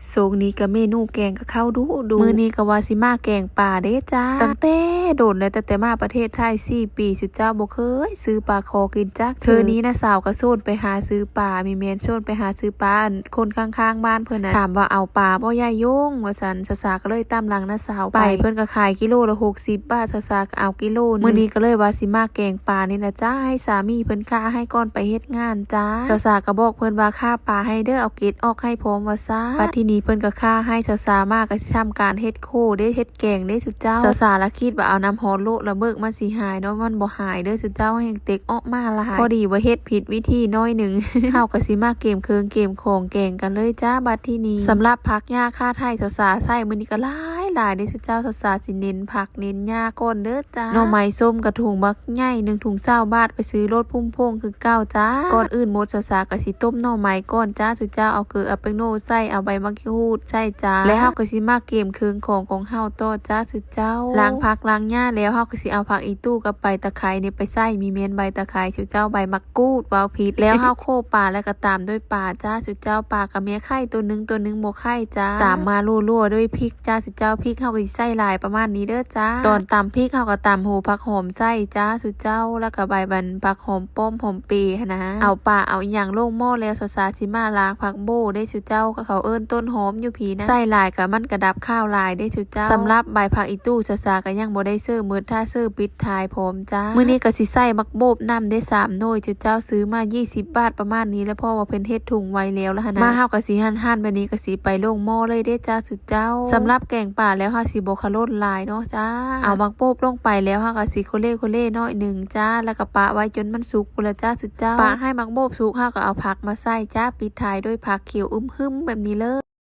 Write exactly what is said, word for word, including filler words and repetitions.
โซงนี้ก็เมนูแกงกับข้าวดุดุ มื้อนี้ก็ว่าสิมาแกงปลาเด้จ้า ตั้งแต่โดนแล้ว ตั้งแต่มาประเทศไทยสี่ปี สุเจ้าบ่เคยซื้อปลาคอกินจักเทื่อ เทื่อนี้น้าสาวก็ชวนไปหาซื้อปลา มีแม่นชวนไปหาซื้อปลา อันคนข้างๆบ้านเพิ่นน่ะ ถามว่าเอาปลาบ่ยายยง ว่าซั่น สาวสาก็เลยตามหลังน้าสาวไป ไป เพิ่นก็ขายกิโลละหกสิบบาท สาวสาก็เอากิโลหนึ่ง มื้อนี้ก็เลยว่าสิมาแกงปลานี่ล่ะจ้า ให้สามีเพิ่นฆ่าให้ก่อนไปเฮ็ดงานจ้า สาวสาก็บอกเพิ่นว่าฆ่าปลาให้เด้อ เอาเกล็ดออกให้พร้อมว่าซ่า บัดทีนี้เพิ่นก็ฆ่าให้ สาวสามาก็สิทำการเฮ็ดโคเด้ เฮ็ดแกงเด้สุเจ้า สาวสาละคิดว่าเอาน้ำฮ้อนโละละเบิกมันสิหายเนาะ มันบ่หายเด้อสุเจ้า แฮงเต็กออกมาหลาย พอดีว่าเฮ็ดผิดวิธีน้อยหนึ่ง เฮาก็สิมาเกมเครื่องเกมของแกงกันเลยจ้า บัดทีนี้ สำหรับผักหญ้าคาไถ สาวสาใส่มื้อนี้ก็หลายหลายเด้สุเจ้า สาวสาสิเน้นผักเน้นหญ้าก่อนเด้อจ้า หน่อไม้ส้มกะถุงบักใหญ่ หนึ่งถุงซาวบาท ไปซื้อโลดพุ่มพวงคือเก่าจ้า ก่อนอื่นหมดสาวสาก็สิต้มหน่อไม้ก่อนจ้าสุเจ้า เอาเกลือเอาแป้งโน่ใส่ เอาใบมะกรูดใส่จ้า แล้วเฮาก็สิมาเกมเครื่องของของเฮาต่อจ้าสุเจ้า ล้างผักล้างหญ้าแล้ว เฮาก็สิเอาผักอีตู้กับใบตะไคร้นี่ไปใส่ มีแม่นใบตะไคร้สุเจ้า ใบมะกรูด เว้าผิด แล้วเฮาโขลกปลาแล้วก็ตามด้วยปลาจ้าสุเจ้า ปลาก็มีไข่ตัวหนึ่ง ตัวหนึ่งบ่ไข่จ้า ตามมารัวๆด้วยพริกจ้าสุเจ้า พริกเฮาก็สิใส่หลายประมาณนี้เด้อจ้า ตอนตำพริกเฮาก็ตำหัวผักหอมใส่จ้าสุเจ้า แล้วก็ใบบันผักหอมป้อมหอมเปรย์หั้นนะ เอาปลาเอาอิหยังลงหม้อแล้ว สาวสาสิมาล้างผักโบ้เด้สุเจ้า ก็เขาเอิ้นต้นหอมอยู่พีนะ ใส่หลายก็มันก็ดับคาวหลายเด้สุเจ้า สำหรับใบผักอีตู้ สาวสาก็ยังบ่ได้เสิร์ฟหมด ถ้าเสิร์ฟปิดท้ายพร้อมจ้า มื้อนี้ก็สิใส่บักโบกนำได้สามหน่วย สุเจ้าซื้อมายี่สิบบาทประมาณนี้ แล้วเพราะว่าเพิ่นเฮ็ดถุงไว้แล้วล่ะหั้นนะ มาเฮาก็สิหั่นๆแบบนี้ก็สิไปลงหม้อเลยเด้จ้าสุเจ้า สำหรับแกงปลาแล้วเฮาสิบ่ขะล่นหลายเนาะจ้า เอาบักโบกลงไปแล้วเฮาก็สิโคเล่โคเล่หน่อยหนึ่งจ้า แล้วก็ปะไว้จนมันสุกพุ้นละจ้าสุเจ้า ปะให้บักโบกสุก เฮาก็เอาผักมาใส่จ้า ปิดท้ายด้วยผักเขียวอึมๆแบบนี้เลย